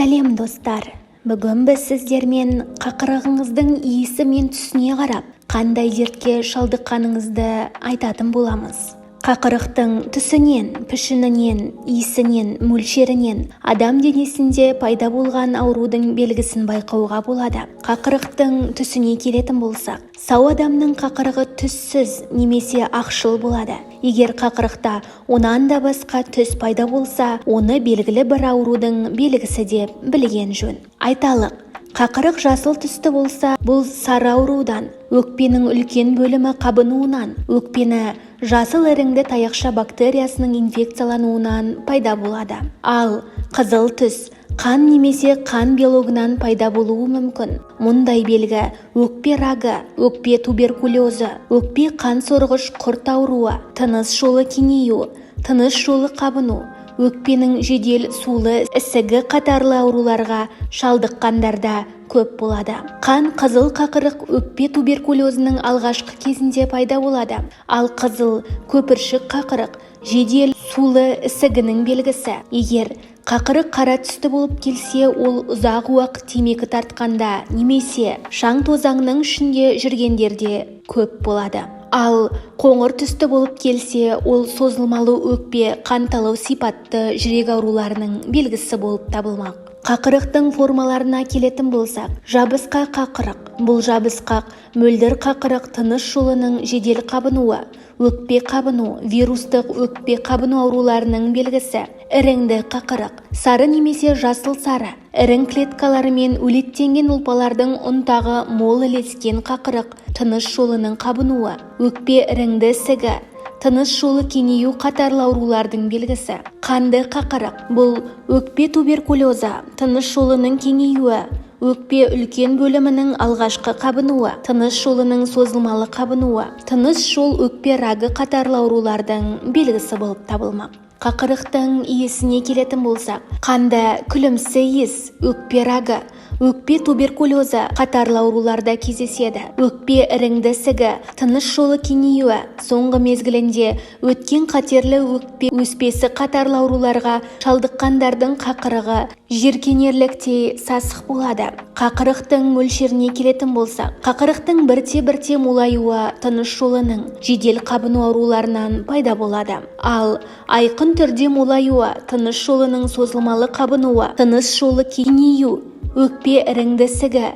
Сәлем, достар! Бүгін біз сіздермен қақырығыңыздың иісі мен түсіне қарап, қандай дертке шалдыққаныңызды айтатын боламыз. Қақырықтың түсінен, пішінінен, иісінен, мөлшерінен адам денесінде пайда болған аурудың белгісін байқауға болады. Қақырықтың түсіне келетін болсақ, сау адамның қақырығы түссіз немесе ақшыл болады. Егер қақырықта онан да басқа түс пайда болса, оны белгілі бір аурудың белгісі деп білген жөн. Айталық, қақырық жасыл түсті болса, бұл сары аурудан, өкпенің үлкен бөлімі қабынуынан, өкпені жасыл іріңді таяқша бактериясының инфекциялануынан пайда болады. Ал қызыл түс қан немесе қан белогынан пайда болуы мүмкін. Мұндай белгі өкпе рагы, өкпе туберкулезі, өкпе қан сорғыш құрт ауруы, тыныс жолы кеңею, тыныс жолы қабыну, өкпенің жедел сулы ісігі қатарлы ауруларға шалдыққандарда көп болады. Қан қызыл қақырық өкпе туберкулезінің алғашқы кезінде пайда болады. Ал қызыл көпіршік қақырық жедел сулы ісігінің белгісі. Егер қақырық қара түсті болып келсе, ол ұзақ уақыт темекі тартқанда немесе шаң тозаңның ішінде жүргендерде көп болады. Ал қоңыр түсті болып келсе, ол созылмалы өкпе қанталау сипатты жүрек ауруларының белгісі болып табылмақ. Қақырықтың формаларына келетін болсақ, жабысқақ қақырық. Бұл жабысқақ мөлдір қақырық тыныс жолының жедел қабынуы, өкпе қабыну, вирустық өкпе қабыну ауруларының белгісі. Іріңді қақырық. Сары немесе жасыл сары ірің клеткаларымен өлеттенген ұлпалардың ұнтағы мол ілескен қақырық тыныс жолының қабынуы, өкпе іріңді ісігі, тыныс жолы кеңею қатарлы аурулардың белгісі. Қанды қақырық. Бұл өкпе туберкулезі, тыныс жолының кеңеюі, өкпе үлкен бөлімінің алғашқы қабынуы, тыныс жолының созылмалы қабынуы, тыныс жол өкпе рагы қатарлы аурулардың белгісі болып табылмақ. Қақырықтың иісіне келетін болсақ, қанды күлімсі иіс өкпе рагы, өкпе туберкулезі қатарлы ауруларда кездеседі. Өкпе іріңді ісігі, тыныс жолы кеңеюі, соңғы мезгілінде өткен қатерлі өкпе өспесі қатарлы ауруларға шалдыққандардың қақырығы жиіркенерліктей сасық болады. Қақырықтың мөлшеріне келетін болсақ, қақырықтың бірте-бірте молаюы тыныс жолының жедел қабыну ауруларынан пайда болады. Ал айқын түрде молаюы тыныс жолының созылмалы қабынуы, тыныс жолы кеңею, өкпе іріңді ісігі,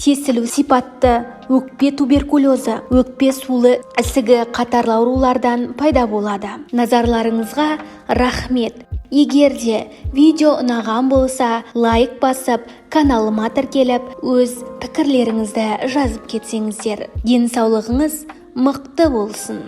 тесілу сипатты өкпе туберкулезі, өкпе сулы ісігі қатарлы аурулардан пайда болады. Назарларыңызға рахмет! Егер де видео ұнаған болса, лайк басып, каналыма тіркеліп, өз пікірлеріңізді жазып кетсеңіздер. Денсаулығыңыз мықты болсын!